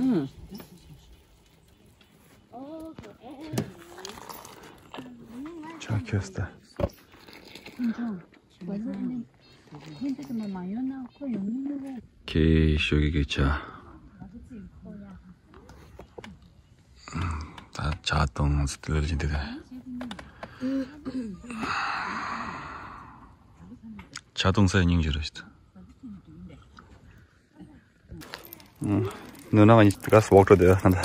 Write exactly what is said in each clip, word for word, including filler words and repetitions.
ཆ་ཁྱོད་ད། ཁྱེད་ཞོགས་ཀྱི་གི་ཆ། ད་ཇ་བཏུང་ཟེར་ཏེ་ལོས་ཀྱི་འདུག་ཇ་བཏུང་ས་སྙིང་རྗེ་རེད། ནུ་ན་ང་གཉིས་དེ་ག་སུ་ཝོག་འགྲོ་བསྡད་ཡོད་ད།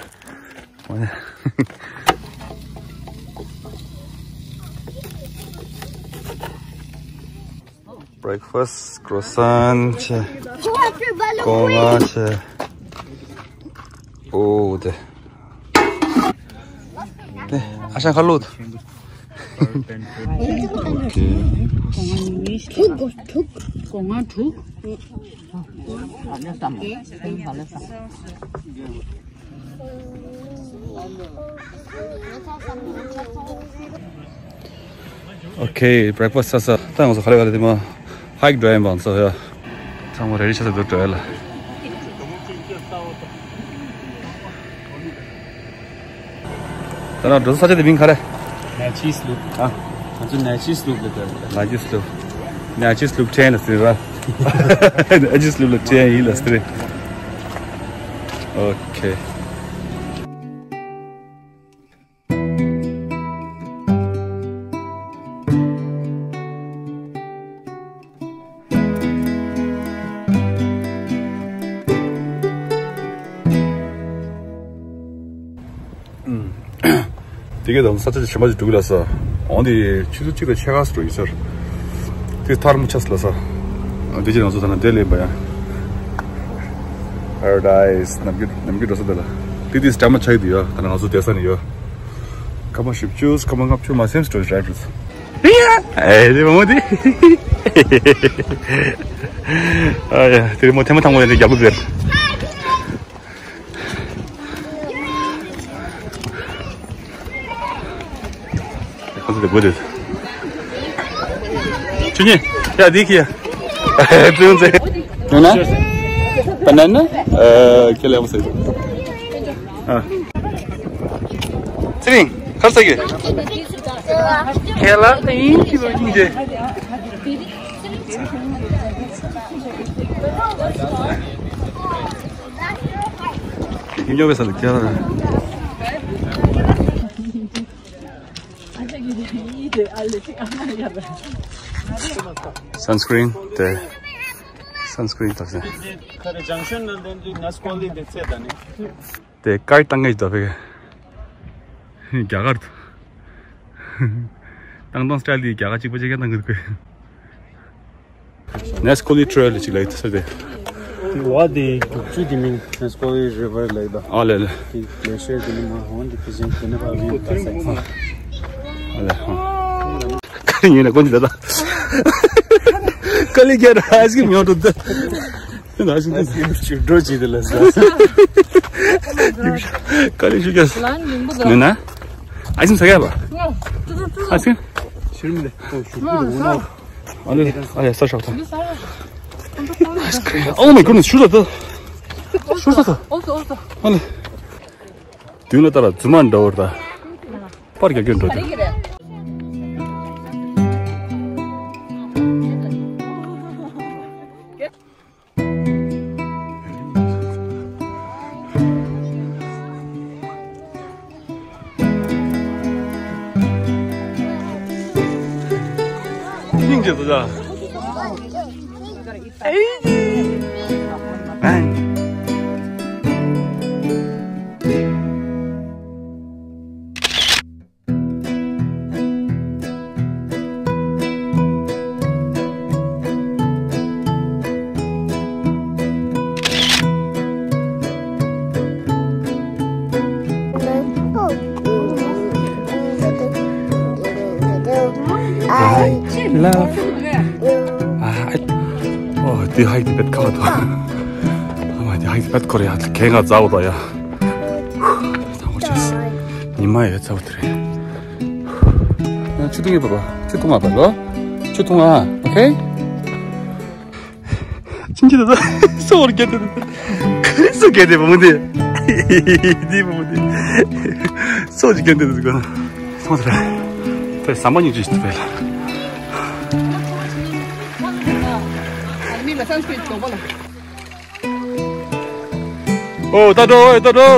Breakfast, croissant བྱས། སྒོ་ང་བྱས། ཨོ་དེ། དེ་ཨ་ཞང་ཁ་ལོ། དྲུག་དྲུག་སྒོ་ང་དྲུག Okay, breakfast ས་ས། ད་ང་ཚོ་ག་ལེ་ག་ལེ་དེ་མ་ཧའིག་འགྲོ་ཡིན་པ་ཚོ་ཡ། ཚང་མ་རེ་ཌི་ཆགས་ས་འདུག་འགྲོ་ཡ་ལ། ད་ནང་འགྲོ་ས་ས་ཆ་དེ་མིང་ག་རེ། Natchez Loop. ཨ། ང་ཚོ་Natchez Loop ལ་འགྲོ་ཡ། Natchez Loop. Natchez Loop train ལ་ཟེར་ར། Natchez Loop ལ་train ཡིན་ལ་ཟེར། Okay. དེ་གའི་དང་ས་ཆ་གཞན་པ་ཅིག་འགྲོ་གི་ལ་ས། འོང་དེ་ཆུ་ཚོད་གཅིག་དང་ཕྱེད་ཀ་ཙམ་འགྲོ་ཡིན་ས་རེད། དེ་ཐག་རིང་པོ་ཆགས་སོང་ལ་ས། དེ་རྗེས་ང་ཚོ་ད་ནང་དེ་ལེན་པ་ཡ། Paradise ནམ་རྒྱུན་ནམ་རྒྱུན་འགྲོ་ས་དེ་ལ། དེ་དེ་སྐར་མ་ཆགས་ཀྱི་འདུག་ཡ། ད་ནང་ང་ཚོ་བསྡད་ས་ནས་ཡ། སྐར་མ་བཞི་བཅུ་སྐར་མ་ལྔ་བཅུ་མ་ཟིན་འགྲོ་རེད་རེད། ཨེ་དེ་མ་མོ་དེ། ཨ་ཡ་དེ་མོ་ཐེངས་མ་དང་པོ་ཡ་དེ་རྒྱབ་ལོ་ཟེར། ཁོ་ཚོ་དེ་དགོས་རེད། ཆུ་ཉེ། ཡ་དེ་ཁི་ཡ། ཙུན་ཙེ། ཡོང་ན། པ་ན་ན། ཨ་ཁྱེད་ལ་ཡང་ཟེར། ཨ། ཚེ་རིང་། གར་ས་གི། ཁྱེད་ལ་ཡིན་གྱི་ལོ་ཡིན་གྱི། ཉོ་བའི་ས་ལ་ཁྱེད་ལ། Sunscreen དེ། Sunscreen དེ་ཟེར། ཁ་རེ་ཇང་ཤོན་ནང་དེ་འདི་ནས་ཀོ་ལི་དེ་ཚེ་ད་ནི། དེ་ཀར་བཏང་ངེས་ད་ཕེ། རྒྱ་གར་དུ། ཏང་ཏང་སི་ཊལ་དེ་རྒྱ་གར་གཅིག་པ་གཅིག་རྐྱང་བཏང་གི་འདུག་གི། Nescoli Trail ཅིག་ལ་ཡིན་ས་དེ། དེ་བ་དེ་རྒྱུག་ཆུ་དེ་མིན་Nescoli River ལ་ཡིན་ད། ཨ་ལེ་ལེ། དེ་ལེ་ཤོད་དེ་ནི་མ་ཧོན་དེ་ཕི་ཟིན་དེ་ནི་བ་བིའུ་ད་ས་ཡིན། ཨ་ལེ་ཧོ། ཁ་ཡིན་ན་ཀོན་ཅི་ད་ད། ཀ་ལི་རྒྱ་ར་ཨ་ཟིག་མྱོང་འགྲོ་ད། ད་ཨ་ཟིག་ད། ཅིག་འགྲོ་ཅི་དེ་ལ་ས། ཀ་ལི་ཤུ་རྒྱ། ནི་ན། ཨ་ཟིག་ས་ག་བ། ཨ་ཟིག་ཤུར་མི་དེ། ཨ་ལེ། ཨ་ཡ་ས་ཤོག་ད། Oh my goodness, ཤུར་ད་ད། ཤུར་ད་ད། ཨ་ལེ། དུས་ལ་ལྟར་རྫུན་མ་འདྲ་བོར་ད། པར་རྒྱག་རྒྱུ་འགྲོ་དུས། སྙིང་རྗེ་བཟོ་ཅག I love you. ཨ། ཨོ། དེ་ཧའི་དེ་བེད་ཁ་བ་དོ། ཨ་མ་དེ་ཧའི་དེ་བེད་ཁོ་རེ་ཡ། ཁེ་ང་ཛའོ་དོ་ཡ། ཚང་མ་ཅེས། ཉི་མ་ཡ་ཚ་བ་དེ་རེད། ཆུ་འཐུང་ཡོད་པ་པ། ཆུ་འཐུང་ཨ་པ་ལོ། ཆུ་འཐུང་ཨ། ཨོ་ཁེ། ཅིན་ཅི་ད་ད། སོ་བར་རྒྱ་ད་ད། སུ་སྐད་དེ་བུ་མོ་དེ། དེ་བུ་མོ་དེ། སོ་ཅིག་སྐད་དེ་འདུག་ག་ཚང་མ་དེ་རེད། དེ་ཟམ་པ་གཉིས་ཅིག་ཞིག་དེ་རེད། ཨོ་ད་འགྲོ་ཨོ་ད་འགྲོ།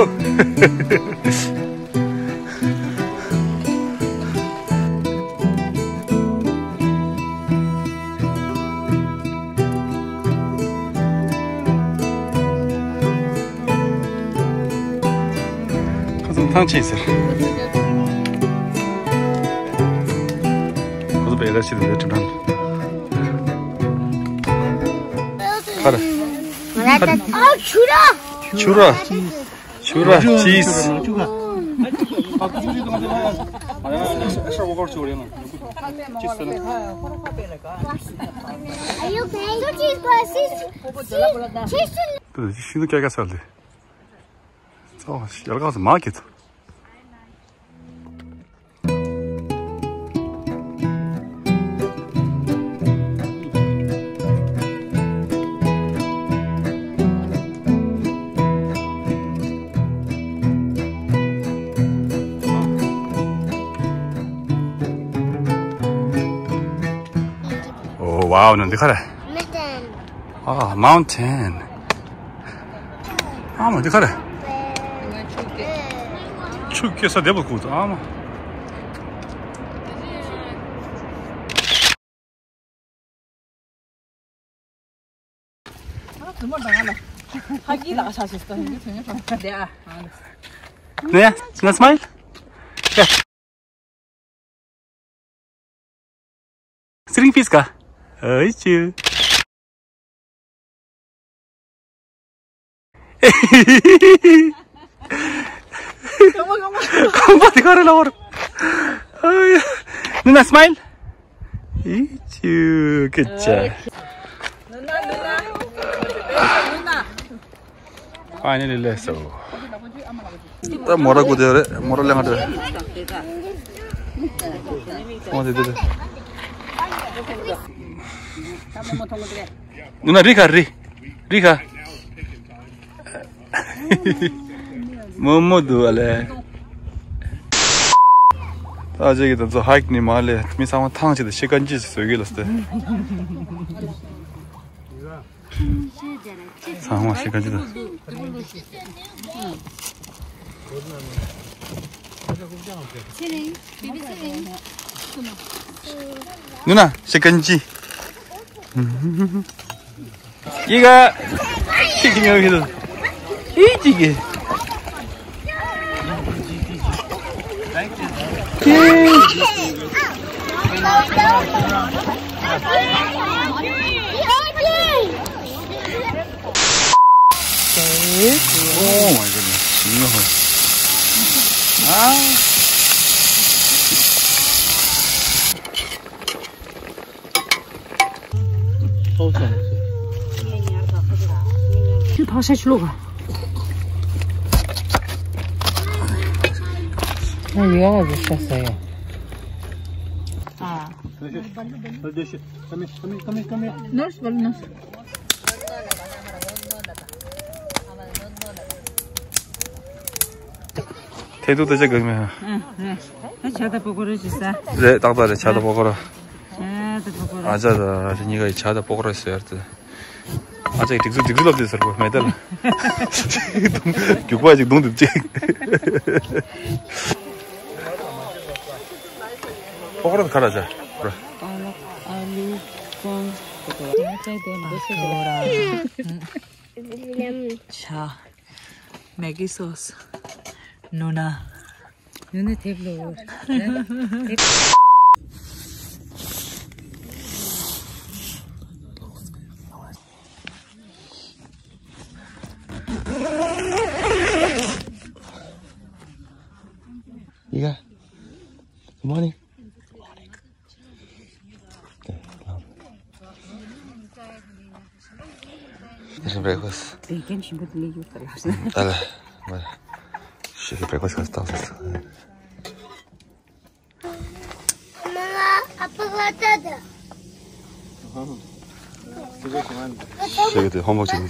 ཁ་སང་ཐང་ཆད་ཟེར། ཁོ་ཚོ་བེ་ར་ཤི་དེ་འདྲ་ཁྲིམས་ཁང་། ཁ་ར། ཨ་ཆུ་ར། ཆུ་ར། ཆུ་ར་ཅིས། Are you paying? Cheese glasses. Cheese. ཤིང་ཏོག་སྐྱ་ཀ་ས་ལེ། ཚ་བ་ཤལ་ག་ས་མ་ཁེ་ཚ། Oh wow, ནི་འདི་ག་རེད། Mountain. ཨ། Mountain. ཨ་མ་འདི་ག་རེད། ཆུ་སྐྱེ་ས་དེ་བ་ཁུག་ཨ་མ། ཧ་གི་ལག་ཤ་ཞིག་སྟོན་གྱི་དོན་ཡོད་དེ་ཨ། ནས་ན་སྨ་ཡིལ། ཚེ་རིང་ཕིས་ཀ་ཨི་ཅི། ཁང་པ་དེ་ག་རེ་ལ་བོར། ནུ་ན་སྨ་ཡིལ། ཨི་ཅི། Good job. Finally, let's go. ད་མོ་ར་གུ་དེ་རེད། མོ་ར་ལེང་རེད། མོ་དེ་དེ་དེ། ནུ་ན་རི་ཁ་རི། རི་ཁ། མོ་མོ་དུ་བ་ལེ། ད་ཅིག་གི་ད་ཚོ་ཧའིཀ་ནི་མ་ལེ། མི་ཚང་མ་ཐང་ཆད་དེ་ཤི་ཀན་ཅི་ཞིག་བཟོས་གི་ལ་སྟེ། ཚང་མ་ཤི་ཀན་ཅི་དང་། ནུ་ན་ཤི་ཀན་ཅི། ཡི་ག་ཁྱི་ཁྱི་ཉོ་ཁྱི་དང་། ཨི་ཅི་གི། Oh my goodness. You know what? Ah. ཁྱོད་ཕག་ཤ་ཆུ་ལོག་ག་ཡོད་ཨ་ཟེར་ཤ་ཟ་ཡ། ཨ། ནོར་སི་བལ་ནོར་སི། ཐེ་ཐུག་ཏུ་ཅི་གང་མེད། ཨ། རེད། ཨ། ཇ་དང་པོ་ཀོ་ར་ཅིག་ཟ། རེད། ཏག་ཏག་རེད། ཇ་དང་པོ་ཀོ་ར། ཇ་དང་པོ་ཀོ་ར། ཨ་ཅག་དང་ཁྱེད་གཉིས་ཀ་ཡི་ཇ་དང་པོ་ཀོ་ར་ཟེར་ཏེ། ཨ་ཅག་གི་སྒྲིག་འཛུགས་སྒྲིག་འཛུགས་ལབ་དེ་ཟེར་གོ་མེད་དེ་ལ། རྒྱུག་པ་ཅིག་རྡུང་དེ་ཅིག་པོ་ཀོ་ར་ག་ར་ཇ། ཨ་ལུ། ཨ་ལུ། ཀོང་། ཇ། མེ་གི་སོ་སི། ནུ་ན། ནུ་ན་དེབ་ལོ། ཡི་ག Good morning. This is breakfast. Bacon ཞིམ་པོ་དེ་ལས་ཡོད་ད་ལ། ད་ལ། ཤི་གི་breakfast ག་ས་བཏང་སོང་། ཤི་གི་དེ་ཧོམ་ཝོག་བྱེད་ཀྱི།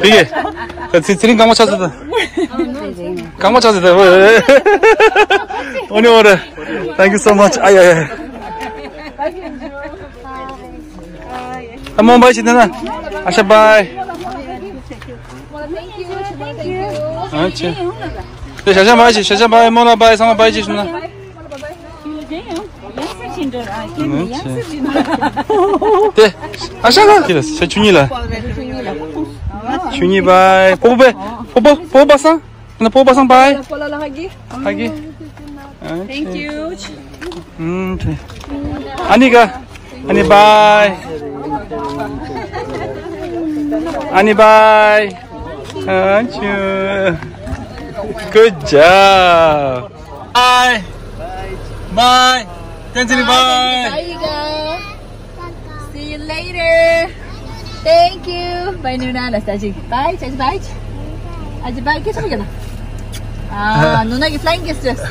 ཕ་གི། ད་ཚེ་ཚེ་རིང་གང་མ་ཆགས་སོང་ད། གང་མ་ཆགས་སོང་ད། འོ་ནི་འོ་རེད། Thank you so much. ཨ་ཡ་ཡ། ཨ་མོ་བའི་ཅི་དེ་ན། ཨ་ཤ་བའི། ཨ་ཅེ། དེ་ཤ་ཤ་བའི་ཅི་ཤ་ཤ་བའི་མོ་ལ་བའི་སང་ལ་བའི་ཅི་ཤུ་ན། དེ། ཨ་ཤ་ག་ཁྱེད་ལ་ཤ་ཆུ་ཉི་ལ། ཆུ་ཉི་བའི། ཕོ་བའི། ཕོ་བ་ཕོ་བ་སང་། ན་ཕོ་བ་སང་བའི། ཧ་གི། Thank you. ཨ་ནི་ག་ཨ་ནི་བའི། ཨ་ནི་བའི། ཨ་ཅུ། Good job. Bye. Bye. Tenzin, bye. Bye, you guys. See you later. Thank you. Bye, Nuna. Let's Aji. Bye, Aji. Bye. Aji, bye. Kiss mo. Ah, Nuna, you flying kiss just.